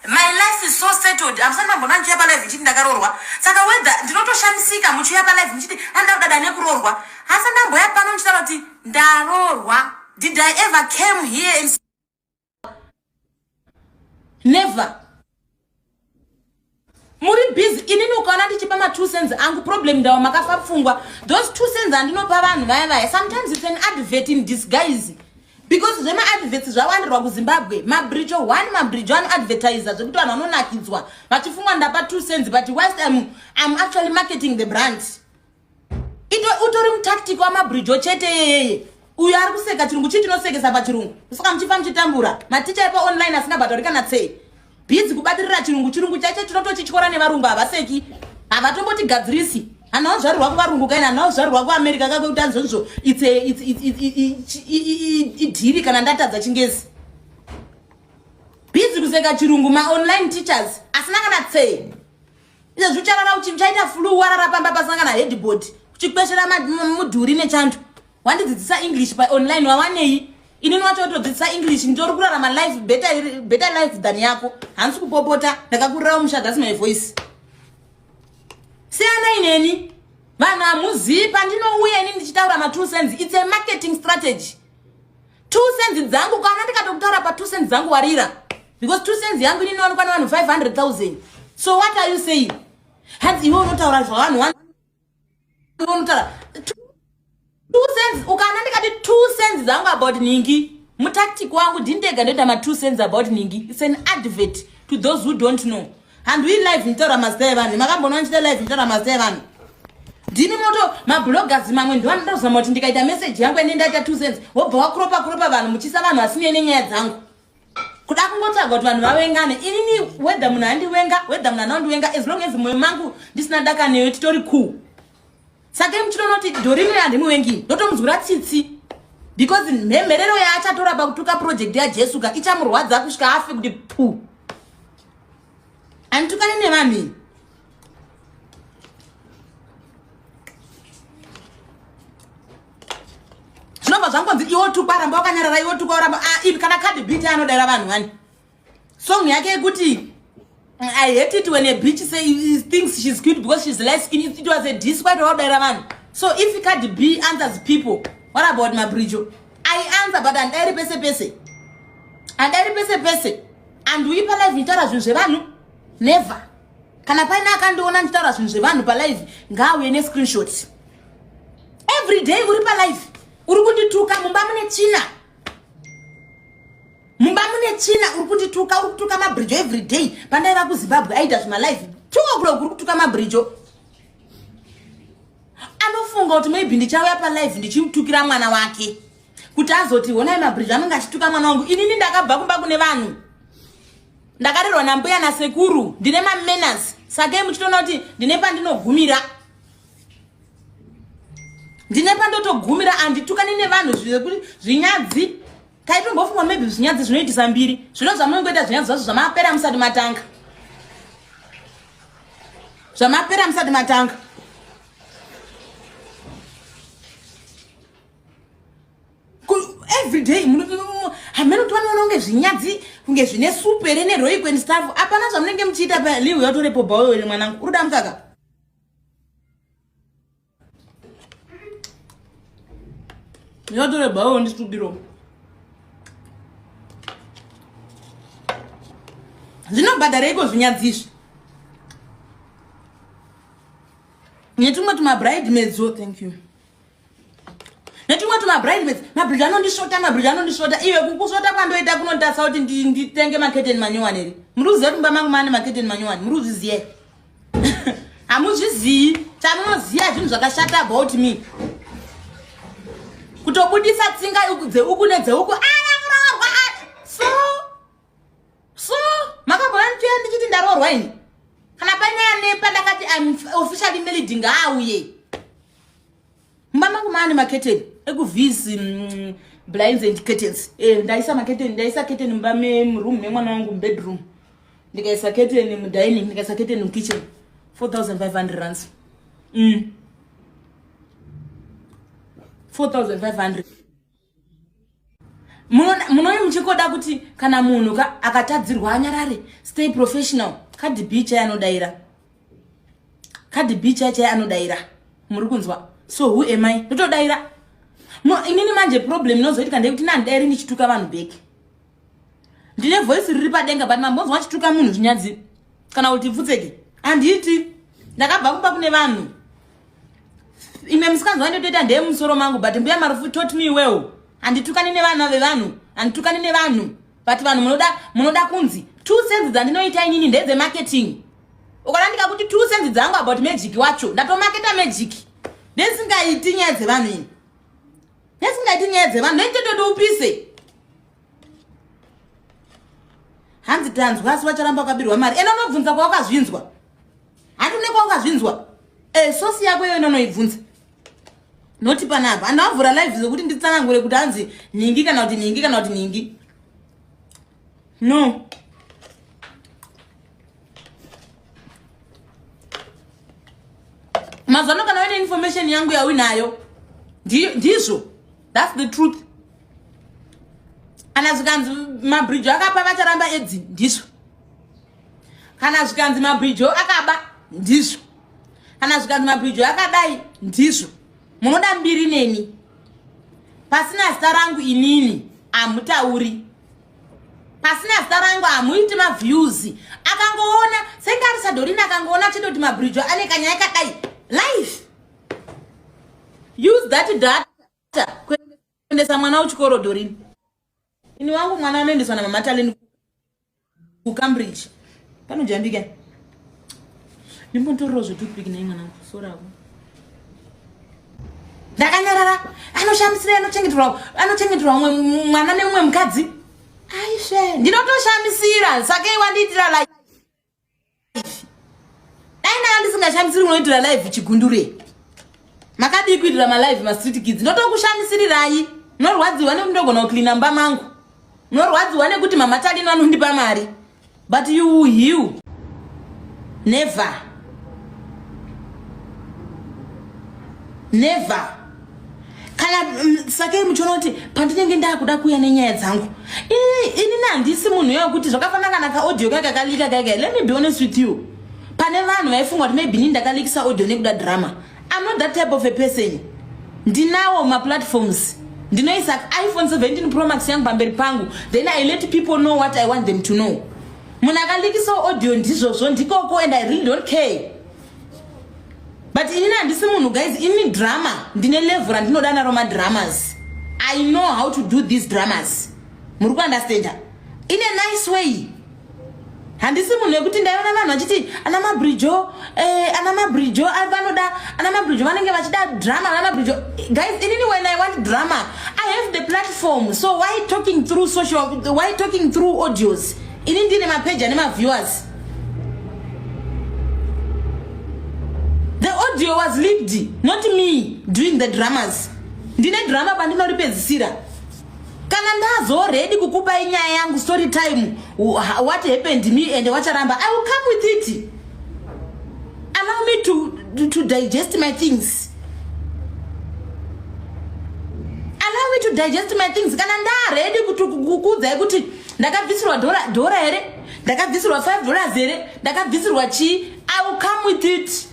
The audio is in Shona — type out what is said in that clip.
My life is so settled. Hamusati mambona ndichiuya palive ndichiti ndakaroorwa. Saka whether ndinotoshamisika muchiuya palive muchiti andida kudada nekuroorwa. Hasa ndamboya pano ndichitaura kuti ndaroorwa. Did I ever came here and never. Muri busy inini ukaona ndichipa ma two cents angu problem ndawo makafa pfungwa. Those two cents andinopa vanhu vaya vaya sometimes it's an advert in disguise. Because zvema adverts zvawandirwa kuZimbabwe, mabrijo one mabrijo anoadvertiser zvekuti vanhu vanonakidzwa vachifunga ndapa two cents but whilst I'm actually marketing the brand. Ito utori mutactic wamabrijo chete yeyeye. Uyo ari kuseka chirungu chii chinosekesa pachirungu? Saka muchifa muchitambura. Maticha epa online asingabhadhari kana tsei. Busy kubatirira chirungu, chirungu chacho tinotochityora nevarungu havaseki. Havatombotigadzirisi. Hana wazvarirwa kuvarungu kaina hana wazvarirwa kuAmerica kakwe kuti anzonzvo it's a it's it's idhiri kana ndatadza chingezi. Busy kuseka chirungu ma online teachers asina kana tsei. Izvezvi ucharara uchaita flu warara pamba pasina kana headboard uchikweshera mudhuri nechando. Wandidzidzisa English pa online wawanei? Inini wacho wotodzidzisa English nditori kurarama life better, better life than yako. Handisi kupopota ndakakurirawo musha that's my voice. Siyanai neni. Vanhu hamuzivi pandinouya ini ndichitaura ma two cents it's a marketing strategy. Two cents dzangu kana ndikatokutaura pa two cents dzangu warira because two cents yangu ini inowanikwa nevanhu 500,000. So what are you saying? Hanzi iwe unotaura zvavanhu unotaura two cents ukana ndikati two cents dzangu about ningi mutactic wangu ndindega ndoita ma two cents about ningi it's an advert to those who don't know handiuyi live nditaura mazita evanhu makambona ndichita live nditaura mazita evanhu ndini moto mabloggers mamwe ndiwanoda kuzama kuti ndikaita message yangu ene ndaita two cents wobva wakropa kropa vanhu muchiisa vanhu vasinei nenyaya dzangu kuda kungotsvaga kuti vanhu vavengane inini whether munhu andiwenga whether munhu anondiwenga as long as moyo mangu ndisina daka neyo titori cool saka muchinoona kuti dorini handimuvengi ndotomunzwira tsitsi because mhemherero yaachatora pakutuka project yajesu ka ichamurwadza kusvika afe kuti pu anditukane nevanhu zvinobva zvangonzi iwo tukwa ramba wakanyarara iwo tukwa ramba ah, kana Cardi B anodaira vanhu vani song yake yekuti I hate it when a bitch say thinks she's cute because she's light skin. It was a diss quite wadaira vanhu. So if Cardi B answers people, what about Mabrijo? I answer but andairi pese pese. Andairi pese pese. Andiuyi palive ndichitaura zvinhu zvevanhu? Never. Kana paine akandiona ndichitaura zvinhu zvevanhu palive, ngaauye nescreenshot. Every day uri palive, uri kundituka mumba mune tsvina. Mumba mune tsvina uri kundituka, uri kutuka Mabrijo every day. Pandaiva kuZimbabwe aita zvimalive 2 o'clock uri kutuka Mabrijo. Anofunga kuti maybe ndichauya palive ndichimutukira mwana wake. Kuti azoti honai Mabrijo anenge achituka mwana wangu. Inini ndakabva kumba kune vanhu. Ndakarerwa nambuya nasekuru, ndine mamanners. Sakei muchitoona kuti ndine pandinogumira. Ndine pandotogumira anditukani nevanhu zvekuti zvinyadzi. Taitombofunga maybe zvinyadzi zvinoitisa mbiri. Zvino zvamunongoita zvinyadzi zvacho zvamapera musati matanga. Zvamapera musati matanga. Every day hameno kuti vanoona kunge zvinyadzi kunge zvine supu here neroiko and stuff. Hapana zvamunenge muchiita pa liwe yatorepo bhawo here mwanangu. Uri kuda mukaka? Yatore bhawo ndisukiro. Zvinobhadhareiko zvinyadzi izvi? Netumwe tuma bridesmaids, oh, thank you. Netumwe tuma bridesmaids, mabridge anondisvota, mabridge anondisvota. Iwe kukusvota kwandoita kunonditasa kuti nditenge maketeni manyowani here? Muri kuziva kuti mumba mangu maane maketeni manyowani? Muri kuzviziva here? Hamuzvizivi. Chamunoziva zvinhu zvakashata about me. Kutobudisa tsinga dzeuku nedzeuku. Aya kuroorwa. So so makambona ndichiuya ndichiti ndaroorwa ini? Kana paine anepa ndakati I'm officially married ngaauye. Mumba mangu maane maketeni ekuV's blinds and curtains. Ndaisa maketeni, ndaisa keteni mumba meroom memwana wangu mubedroom. Ndikaisa keteni mudining, ndikaisa keteni mukitchen. 4500 rands. 4500. Munoi muchikoda kuti kana munhu akatadzirwa anyarare, stay professional. Cardi B chai anodaira. Cardi B chai chai anodaira. Muri kunzwa? So who am I? Ndotodaira. Inini manje problem inozoitika ndeyekuti nandidairi ndichituka vanhu back. Ndine voice riri padenga but mambonzwa achituka munhu zvinyadzi kana kuti pfutseke. Handiti ndakabva kumba kune vanhu. Imwe musikanzwa ndotoita ndeye musoro mangu but mbuya Marufu taught me well. Handitukani nevana vevanhu, handitukani nevanhu. But vanhu munoda munoda kunzi 2 cents dzandinoita inini ndedze marketing. Ukaona ndikakuti 2 cents dzangu about magic wacho, ndatomarketa magic. Ndesingaiti nyaya dzevanhu ini. Ndesingaiti nyaya dzevanhu, ndoitototi upise. Hanzi tanzwa asi vacharamba wakabirwa mari. Ena unobvunza kwawakazvinzwa. Handi une kwawakazvinzwa. Eh, sosi yako iyo inonoibvunza. Noti panapa. Andavhura live zvokuti nditsanangure kuti hanzi nhingi kana kuti nhingi kana kuti nhingi. No. Mazano kana uine information yangu yauinayo. Ndizvo. That's the truth. Kana zvikanzi mabridge akapa vacharamba edzi ndizvo. Kana zvikanzi mabridge akaba ndizvo. Kana zvikanzi mabridge akadai ndizvo. Munoda mbiri neni. Pasina zita rangu inini hamutauri. Pasina zita rangu hamuiti maviews. Akangoona senge ari Sadorina akangoona chete kuti mabridge ane kanyaya kadai. Life. Use that data kuendesa mwana kuchikoro Doreen. Ini wangu mwana anoendeswa namama Taleni kuCambridge. Panojambika. Ndimbotorero zvetoothpick naye mwana wangu. Sorry ako. Ndakanyarara. Anoshamisira anochengeterwa anochengeterwa umwe mwana nemumwe mukadzi. Aishe. Ndinotoshamisira. Sakei wandiitira live. Dai ndanga ndisingashamisiri unoitira live chigundure. Makadii kuitira malive mastreet kids. Ndotokushamisirirai. Munorwadziwa nekuti ndogona kucleana mumba mangu. Munorwadziwa nekuti mama Talino anondipa mari. But you will heal. Never. Never. Kana sakei muchiona kuti pandinenge ndakuda kuuya nenyaya dzangu. Ini handisi munhu uya wekuti zvakafanana kana kaaudio kaya kakalika kaya. Let me be honest with you. Pane vanhu vaifunga kuti maybe ini ndakalikisa audio nekuda drama. I'm not that type of a person. Ndinawo maplatforms. Ndinoisa iPhone 17 Pro Max yangu pamberi pangu. Then I let people know what I want them to know. Munhu akalikisa audio ndizvozvo ndikoko and I really don't care. But inini handisi munhu guys, ini drama ndine level randinoda naro madramas. I know how to do these dramas. Muri kuunderstanda? In a nice way. Handisi munhu wekuti ndaiona vanhu vachiti ana mabrijo ana mabrijo vanoda ana mabrijo vanenge vachida drama ana mabrijo. Guys, inini when I want drama, I have the platform. So why talking through social, why talking through audios? Ini ndine mapage ane maviewers. The audio was leaked, not me doing the dramas. Ndine drama pandinoripedzisira. Kana ndazo ready kukupai nyaya yangu story time, what happened me and wacharamba, I will come with it. Allow me to digest my things. Allow me to digest my things. Kana nda ready kukuudzai kuti ndakabvisirwa dhora here, ndakabvisirwa $5 here, ndakabvisirwa chii, I will come with it.